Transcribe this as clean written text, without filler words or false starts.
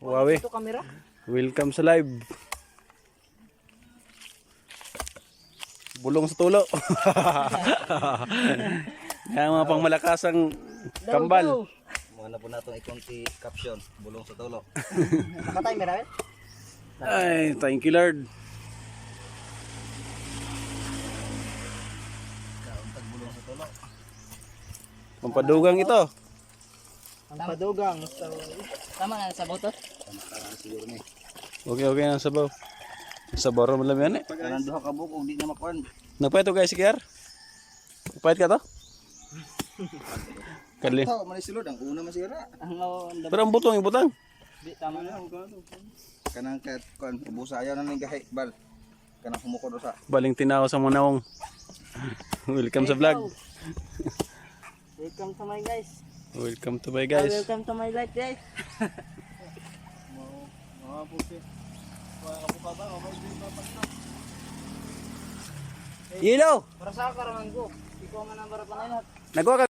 Huawei. Ito kamera. Welcome sa live. Bulong sa tulo. Yan mga pangmalakasang kambal. Mga na po natong ikunti caption, bulong sa tulo. Naka-timer eh? Ay, thank you, Lord. Kauntag bulong sa tulo. Pampadugang ito. Ang padugang. So, tama na sa boto. Tama siguro ni. Okay na sabaw. Sabaw ra man lang yan eh. Kanang duha ka buok og di na makuan. Nagpahit guys, si Kiar? Nagpahit ka to? Kadli. Tao man sulod ang una masira. Ang oh, Pero ang butong, yung butang. di tama na. Kanang kat kuan ubusa ayaw na ning gahi bal. Kanang humukod usa. Baling tinaw sa munawong. Welcome sa vlog. Welcome to my guys. Welcome to my guys. Welcome to my life, guys. Yelo! Para sa karamang ko. Ikaw man ang bara pa na Nagwa ka.